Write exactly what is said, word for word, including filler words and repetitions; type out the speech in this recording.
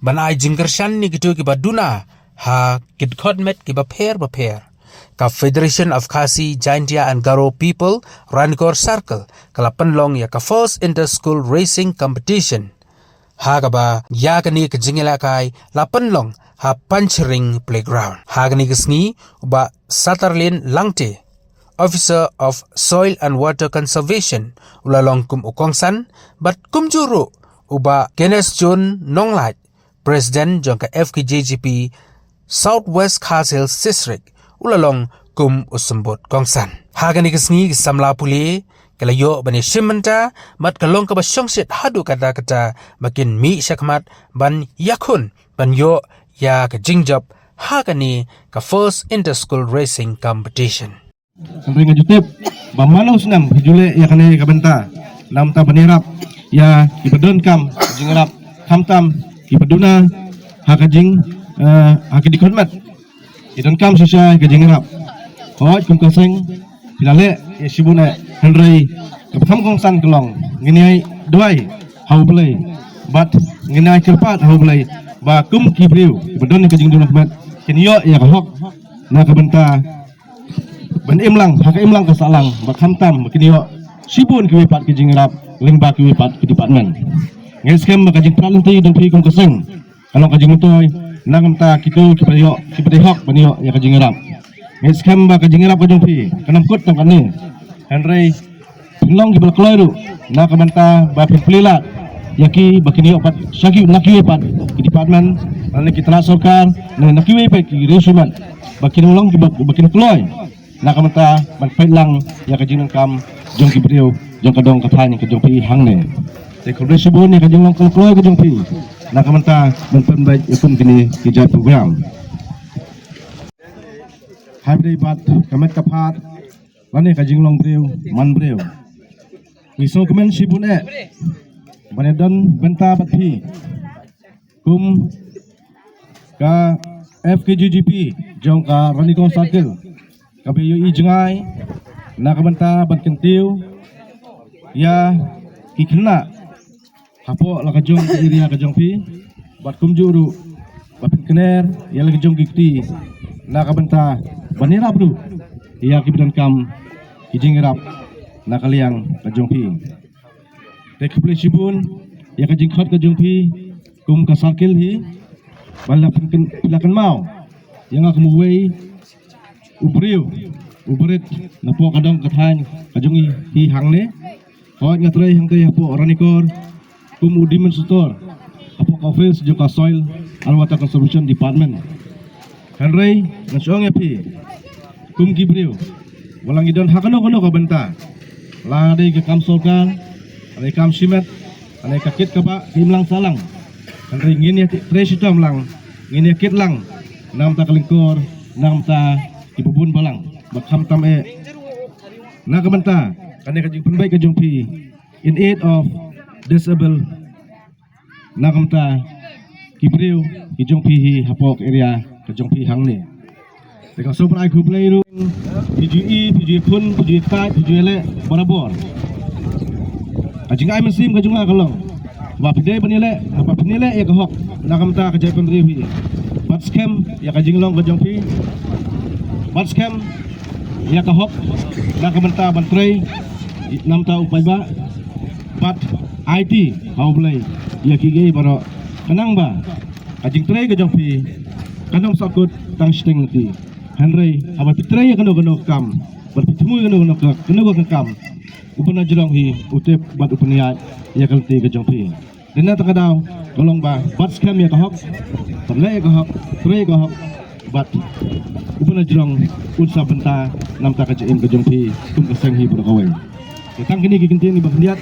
Ban ai jingkyrshan ïa kito kiba duna ha ki dkhot met kiba pher bapher, ka Federation of Khasi Jaintia and Garo People Ranikor Circle ka la pynlong ïa ka First Inter School Racing Competition, ha kaba ïa kane ka jingïalehkai la pynlong ha Panchring Playground. Ha kane ka sngi, u Bah Satarlin Langte, Officer of Soil and Water Conservation, u la long kum u kongsan, bad kumjuh ruh u Bah Kenneth John Nonglait, President jong ka F K J G P South West Khasi Hills District, u la long kum u symbud kongsan. Ha kane ka sngi ki samla pule ki la ïoh ban ïashim bynta, bad ka long kaba shongshit haduh katta katta ba kin mih shakhmat ban ïakhun ban ïoh ïa ka jingjop ha kane ka First Inter School Racing Competition. Hynrei nga ju tip ba man u snem ki ju leh ïa kane ka bynta, namar ban ïarap ïa kiba donkam ka jingïarap, khamtam kiba duna ha ka jing, eh, ha ka dkhot met, ki donkam shisha ka jingïarap. Hooid, kum ka seng phi la leh ïa shibun eh, hynrei kaba kham kongsan ka long ngin ïai duwai ha U Blei bad ngin ïai kyrpad ha U Blei ba kum ki briew kiba don ïa ka jingduna khmat kin ïoh ïa ka hok na ka bynta ban imlang ha ka imlang ka sahlang, ba khamtam ba kin ïoh shibun kiwei pat ki jingïarap lyngba kiwei pat ki department. Ngi skhem ba ka jingpyrkhat lynti jong phi kum ka seng ka long ka jingmyntoi na ka bynta kito kiba ïoh, kiba dei hok ban ïoh ïa ka jingïarap. Ngi skhem ba ka jingïarap ka jong phi kan ym kut tang katne, hynrei phin long kiba la kloi ruh na ka bynta ba phin plie lad ïa ki ba kin ïoh pat sha ki, na kiwei pat ki department, na ki tnat sorkar, na, na kiwei pat ki riewshimet, ba kin long kiba, ba kin kloi na ka bynta ban peit lang ïa ka jingdonkam jong ki briew jong ka dong ka thaiñ ka jong phi hangne. Te khublei shibun ïa ka jinglong kloi ka jong phi na ka bynta ban pynbeit ïa kum kine ki jait program. Hynrei bad ka met ka phad lane ka jinglong briew man briew, ngi sngewkmen shibun eh ban ïadon bynta bad phi kum ka F K J G P jong ka Ranikor Circle, kaba ïohi jngai na ka bynta ban kyntiew ïa ki khynnah hapoh la ka jong ka area ka jong phi, bad kumjuh ruh ba pynkynmaw ïa la ka jong ki kti na ka bynta ban ïarap ruh ïa kiba donkam ki jingïarap na ka liang ka jong phi. Te khublei shibun ïa ka jingkhot ka jong phi kum ka circle hi, ba la pynkyn-, la kynmaw ïa nga kum uwei u briew u barit napoh ka dong ka thaiñ ka jong i hi hangne. Hooid, nga trei hangtei hapoh Ranikor kum u demonstrator hapoh ka office jong ka Soil and Water Conservation Department. Hynrei ngan shu ong ïa phi kum ki briew, wat la ngi don ha kano kano ka bynta, la dei ka kam sorkar, la dei kam shimet, la dei ka kit kaba ka imlang sahlang, hynrei ngin ïa trei shitom lang, ngin ïa kit lang na ka bynta ka lyngkor, na ka bynta kiba bun balang, ba khamtam eh na ka bynta kane ka jingpynbeit ka jong phi in aid of disabled, na ka bynta ki briew ki jong phi hi hapoh ka area ka jong phi hangne. Te ka sngewbha ai khublei ruh, phi ju i, phi ju i khun, phi ju i ktai, phi ju i leh barabor. Ka jingai mynsiem ka jong nga ka long ba phi dei ban ïaleh, ba phin ïaleh ïa ka hok na ka bynta ka jaitbynriew hi. Bat skhem ïa ka jinglong ka jong phi, bat skhem ïa ka hok na ka bynta ban trei na ka bynta u paidbah, bad aiti ha U Blei ïa kiei kiei baroh, khnang ba ka jingtrei ka jong phi kan ym sahkut tang shiteng lynti. Hynrei haba phi trei ïa kano kano ka kam, bad phi thmu ïa kano kano ka, kano ka kam, u Bnai Jrong hi u tip bad u pynïaid ïa ka lynti ka jong phi. Te na kata ka daw ka long ba bat skhem ïa ka hok, ban leh ïa ka hok, trei ïa ka hok, bad u Bnai Jrong un sa bynta na ka bynta ka jingim ka jong phi kum ka seng hi baroh kawei. Te tang kine ki kyntien kiba khyndiat.